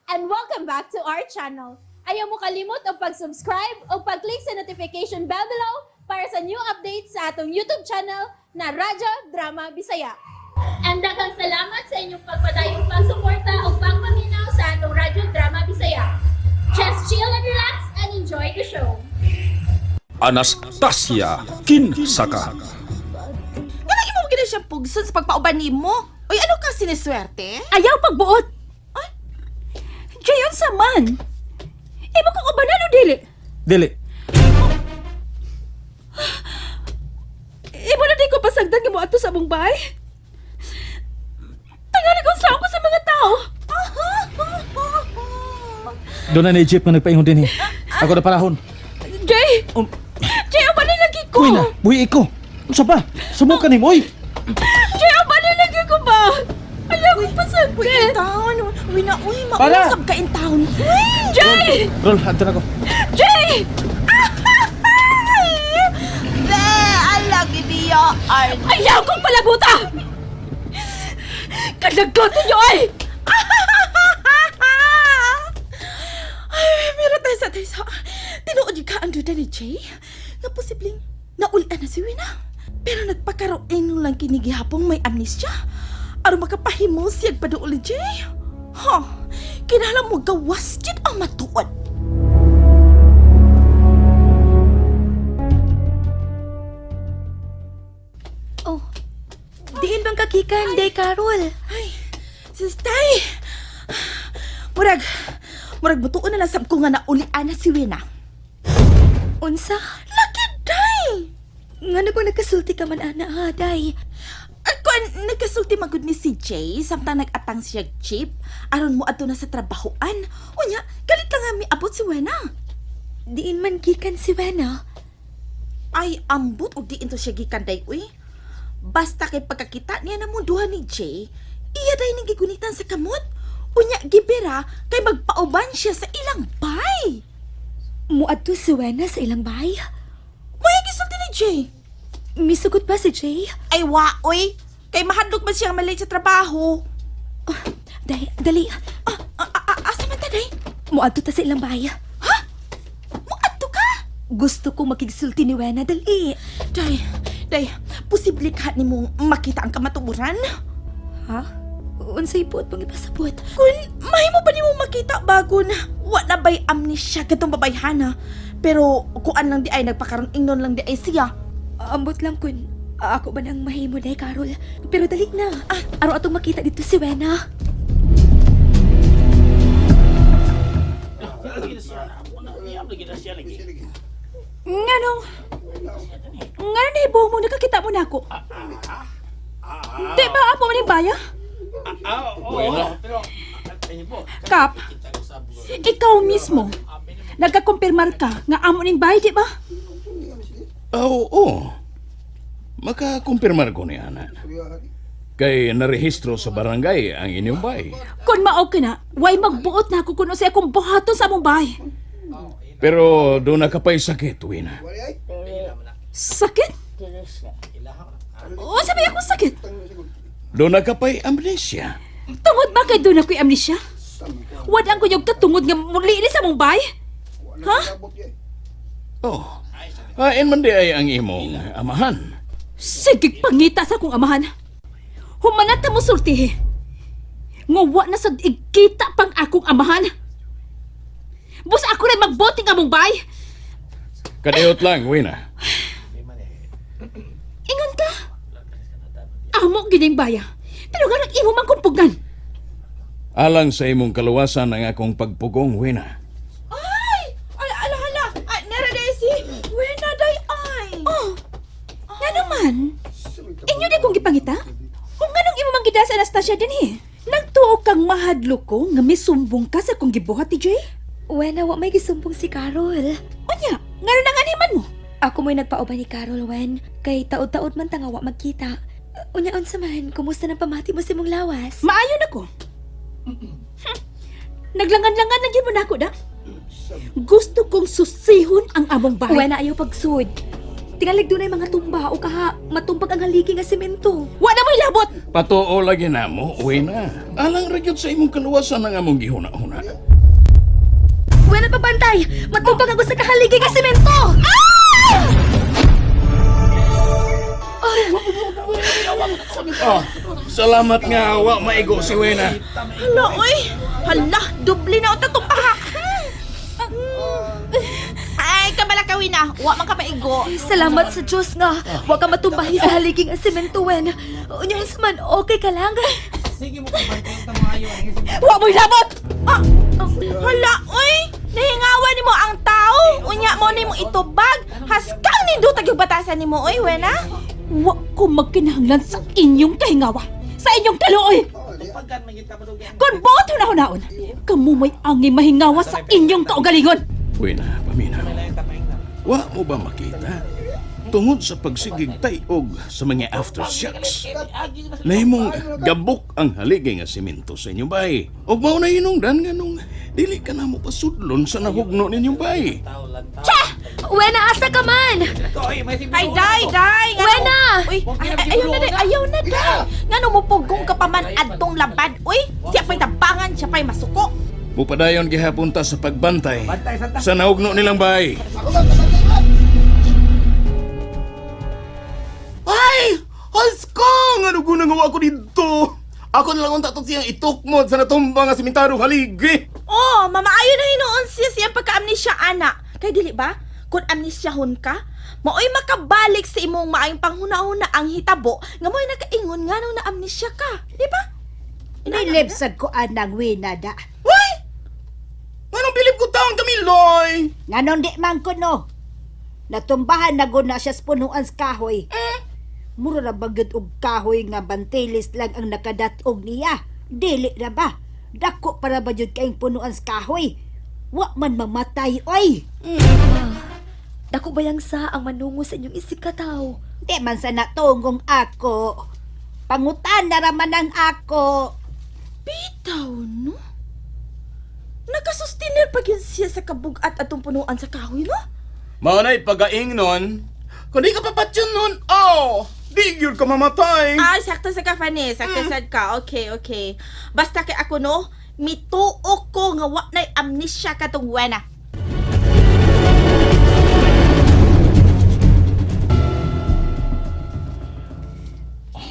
And welcome back to our channel. Ayaw mo kalimot og pag-subscribe o pag-click sa notification bell below para sa new updates sa atong YouTube channel na Radyo Drama Bisaya. And daghang salamat sa inyong pagpadayong pagsuporta o pagpaminaw sa atong Radyo Drama Bisaya. Just chill and relax and enjoy the show. Anastasia Kinsaka. Nga imo mo gina siya pugson sa pagpauban nimo. Uy, ano ka siniswerte? Ayaw pagbuot! Ay, Jayon sa man! Imo kong ubanan o dili? Dili. Imo na di ko pasagdan nga mo ato sa among bahay? Tangali kong sao ko sa mga tao! Doon na ni Jeep nga nagpaingon din eh. Ako na panahon. Jay! Jay, ubanan lagi ko! Uy na, buhi ko. Unsa ba? Sumuka ni mo, oy. Jay, ubanan lagi ko ba? Ayaw kong Uy, pasagdan! in town. Uy na, uy, Para! mausap ka in town. Uy! Jay! Rol, adto na ko. Jay! Be, alagi biya. Ayaw kong palaguta! Kalagotin niyo ay! Ay, mira tayo sa tayo sa. Tinuod ka ang duda ni Jay. Nga posibleng naulian na si Wina. Pero nagpakaroon lang kini gihapong may amnesia. Aron makapahimo siya paduol ni Jay. Ha, kinahanglan mo gawas gid ang matuod. Oh, diin bang kakikan, Day Carol? Ay, sis tay. Murag, murag butuon na lang sab ko nga naulian na si Wina. Unsa? Laki, day! Nga na kung nagkasulti ka man, ana, ha, Day? At kuan, nagkasulti magud ni si Jay samtang nag-atang siya jeep aron mo adto na sa trabahoan. Unya, galit lang nga miabot si Wena. Diin man gikan si Wena. Ay, ambot og diin to siya gikan day uy. Basta kay pagkakita niya na munduhan ni Jay, iya day ning gigunitan sa kamot. Unya gibira kay magpauban siya sa ilang bay. Muadto si Wena sa ilang bahay. Maya gisulti ni Jay. Misugot ba si Jay? Ay wa oy, kay mahadlok man siya malate sa trabaho. Day, dali. Ah, ah, ah, asa man ta day? Muadto ta sa ilang bahay. Ha? Muadto ka? Gusto kong makigsulti ni Wena, dali. Day, day, posible ka nimong makita ang kamatuoran? Ha? Unsay buot mong ipasabot? Kung mahimo pa nimo makita bago na wa na bay amnesia katong babayhana. Pero kuan lang di ay nagpakaroon ingnon lang di ay siya. Ambot lang kun ako ba nang mahimo, Day Carol? Pero dali na. Ah, araw atong makita dito si Wena. Nganong... Nganong nahibaw mo nakakita mo na ako? Di ba apo man yung baya? Kap, ikaw mismo, nagkakumpirmar ka nga amo ning bahay, di ba? Oo. Makakumpirmar ko ni Ana. Kay narehistro sa barangay ang inyong bay. Kung mao ka na, way magbuot na ako kuno sa akong buhaton sa among bahay. Pero doon na ka pa'y sakit, Wina. Sakit? O, sabi akong sakit. Doon na ka pa'y amnesia. Tungod ba kay doon ako'y amnesia? Wad ang kunyog ka tungod nga muli sa among bahay? Ha? Oh. Hain man di ay ang imong amahan. Sige, pangita sa akong amahan. Humanat na mo sultihi. Nguwa na sa igkita pang akong amahan. Bus ako rin magboting among bay. Kadiyot lang, Wina. Ingon ka. Amo gining baya. Pero nga imo man kumpugan. Alang sa imong kaluwasan ang akong pagpugong, Wina. Ay! Ala, ala, ala! Ay, nara day si Wena day ay! Oh, nga naman. Inyo di kong gipangita? O nganong imo man gida sa Anastasia din eh? Nagtuo kang mahadlo ko nga misumbong ka sa akong gibuhat ni Jay? Wena, wa may gisumbong si Carol. Unya, ngano nang animan mo? Ako mo'y nagpauban ni Carol, Wen. Kay taod-taod man tanga wa magkita. Unya unsa man, kumusta nang pamati mo sa imong lawas? Maayon ako. Naglangan-langan na gyud mo nako da. Gusto kong susihon ang among bahay. Wena, ayaw pagsud. Tingalig dunay mga tumba o kaha matumbag ang haligi nga semento. Wa na mo'y labot! Patuo lagi na mo, Wena. Alang ra gyud sa imong kaluwasan ang among gihuna-huna. Wena, pabantay! Matumbag ang usa ka haligi nga semento! Ah! Oh, salamat nga wa maigo si Wena. Hala, oy! Hala, doble na unta tong pahak. Ay, kabala ka, Wina. Wa man ka maigo. Ay, salamat sa Diyos nga. Wa ka matumbahi sa haligi nga semento, Wen. Unya man, okay ka lang. Wa mo'y labot! Ah, hala, oy! Nahingawan nimo ang tao. Unya mo nimo itubag. Haskang nindutag yung batasan nimo, oy, Wena. Wa ko magkinahanglan sa inyong kahingawa, sa inyong kaluoy! Kung buot hunahunahon, kamo may angay mahingawa sa inyong kaugalingon! Wena, paminaw. Wa mo ba makita? Tungod sa pagsigig tayog sa mga aftershocks, nahimong gabok ang haligi nga simento sa inyong bahay. Og mao na hinungdan nga nung dili ka na mo pasudlon sa nahugno ninyong bahay. Wena, asa ka man? Ay, day, day! Nga Wena! Uy, ay, ay, ayaw na, day, ayaw na, day! Nga no, mupugong ka pa man adtong labad, uy! Siya pa'y tabangan, siya pa'y masuko. Mupadayon gihapon ta sa pagbantay sa nahugno nilang bahay. Ay! Haskang! Ano gunang gawa ko dito? Ako na lang unta siyang itukmod sa natumba nga simentarong haligi. Oh, mamaayo na hinuon siya siyang pagka-amnesia, ana. Kay dili ba? Kung amnesyahon ka, maoy makabalik sa imong maayong panghuna-huna ang hitabo nga mo'y nakaingon nga nung na-amnesia ka. Di ba? Nilib sad ko anang winada. Uy! Anong bilib ko taon kami, Loy? Nganon di man ko no. Natumbahan na gud na siya sa punuan sa kahoy. Mura ra ba gyud og kahoy nga bantilis lang ang nakadat-og niya. Dili ra ba? Dako para ba gyud kaing punuan sa kahoy? Wa man mamatay oy. Dako bayang sa ang manungo sa inyong isip kataw. Di man sa natungong ako. Pangutan na ra man ang ako. Bitaw, no? Nakasustiner pa yun siya sa kabugat atong punuan sa kahoy, no? Mao na'y pagaing nun. Kung di ka papatyon nun, oh! Di gyud ka mamatay. Ay, sakto sa ka, Fanny. Sakto sad ka. Okay, okay. Basta kay ako, no? Mituo ko nga wa na'y amnesia katong wena.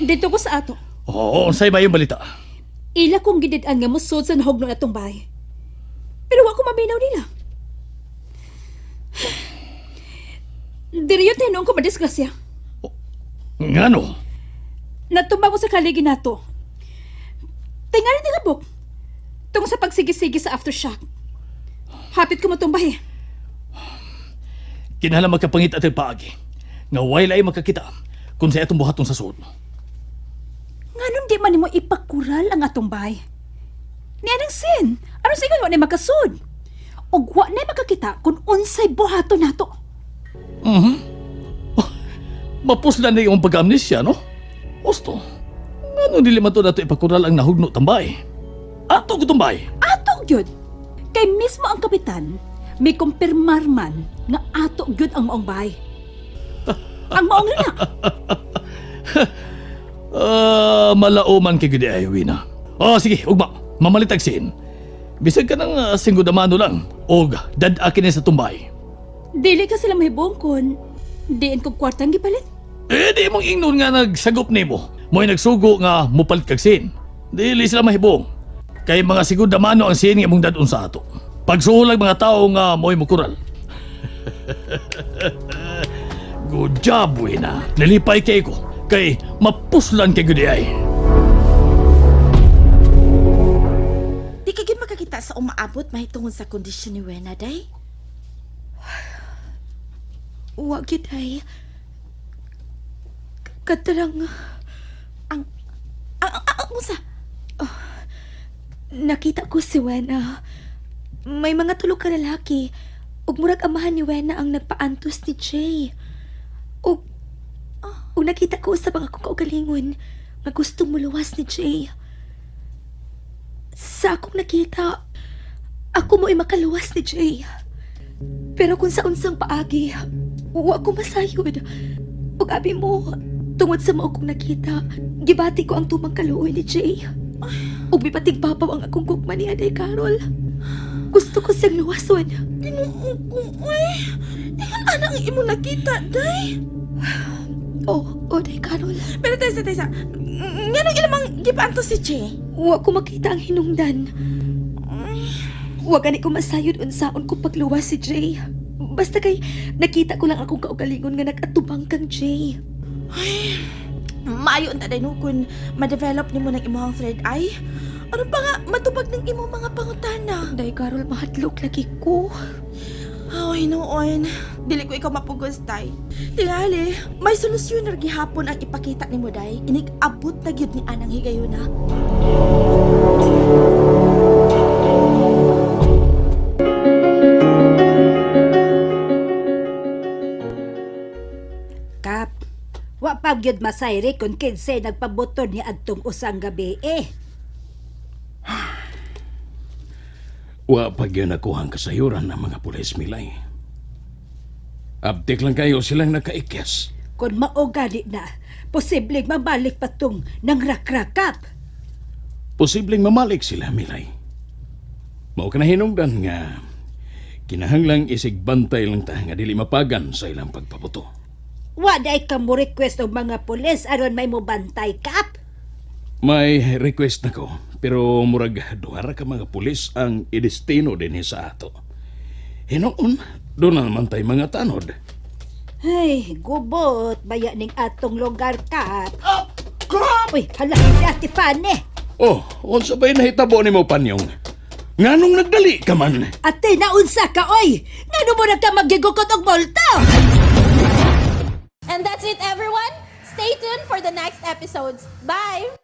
Dito ko sa ato. Oo, unsay ba yung balita? Ila kong gidid-an nga musod sa nahugno atong bahay. Pero wa ko maminaw nila. Diri yun tinuon ko madisgrasya. Ngano? Natumba ko sa kaligi nato. Tingali ni Gabok. Tungkol sa pagsigisigi sa aftershock. Hapit ko matumba eh. Kinahanglan magkapangit at paagi. Nga way lahi makakita kung sa atong buhaton sa sud. Nganong di man nimo ipakural ang atong bahay? Ni anang sin? Aron sa ingon wa na makasud? Og wa na makakita kung unsay buhaton nato. Mapuslan na yung pag-amnesia, no? Gusto. Ngano dili man to nato ipakural ang nahugno tambay? Ato ko tambay. Ato gyud. Kay mismo ang kapitan may kumpirmar man nga ato gyud ang maong bahay. Ang maong luna. Ah, malauman kay gudi ay wina. Oh, sige, ugma. Mamalitag sin. Bisag ka ng singgodamano lang og dad-akin ni sa tumbay. Dili ka sila mahibong kun diin kog kwartang gipalit. Eh, di mong ingnon nga nagsagop nimo. Mo'y nagsugo nga mupalit kag sin. Dili sila mahibong. Kay mga sigudamano ang sin nga imong dadon sa ato. Pagsuhulag mga tao nga mo'y mukural. Good job, wina. Nalipay kay ko. Kay mapuslan kay gudi ay. Di ka gyud makakita sa umaabot mahitungod sa kondisyon ni Wena, day. Wa gyud ay. Katarang Ang ang ang, ang unsa? nakita ko si Wena. May mga tulo ka lalaki. Ug murag amahan ni Wena ang nagpaantos ni Jay. Ug ug nakita ko usab ang akong kaugalingon nga gustong muluwas ni Jay. Sa akong nakita, ako mo'y makaluwas ni Jay. Pero kung sa unsang paagi, Wa ko masayod. Ug abi mo, tungod sa mao kong nakita, gibati ko ang tumang kaluoy ni Jay. Ug mipatigbabaw ang akong gugma ni Aday Carol. Gusto ko siyang luwason. Ginoo ko, uy. Ingon ana ang imo nakita, day. Oh, oh, Day Carol. Pero tesa, tesa. Nganong ilamang gipaantos si Jay? Wa ko makita ang hinungdan. Wa gani ko masayod unsaon ko pagluwas si Jay. Basta kay nakita ko lang akong kaugalingon nga nag-atubang kang Jay. Maayo unta day no kung ma-develop nimo ng imong third eye. Ano pa nga matubag ng imong mga pangutana? Day Carol, mahadlok lagi ko. Ay, noon. Dili ko ikaw mapugos, day. Tingali, may solusyon na gihapon ang ipakita nimo, day. Inig-abot na gyud ni Anang higayuna. Kap, wa pa gyud masayri kung kinsay nagpabuton ni adtong usang gabi eh. Wa pa gyud nakuha ang kasayuran ng mga pulis, Milay. Abtik lang kayo silang nakaikyas. Kung mao gani na, posibleng mabalik pa tong nangrakrakap. Posibleng mamalik sila, Milay. Mao ka na hinungdan nga kinahanglang isigbantay lang ta nga dili mapagan sa ilang pagpabuto. Wa day ka mo request og mga pulis aron may mobantay, Kap. May request na ko, pero murag duha ra ka mga pulis ang idestino dinhi sa ato. Hinuon, doon na naman tay mga tanod. Ay, gubot baya ning atong lugar, Kap. Kap! Uy, hala si Ate Fanny. Oh, unsa ba'y nahitabo nimo panyong? Nganong nagdali ka man? Ate, naunsa ka, oy! Ngano mo na ka magigukot og multo? And that's it, everyone. Stay tuned for the next episodes. Bye!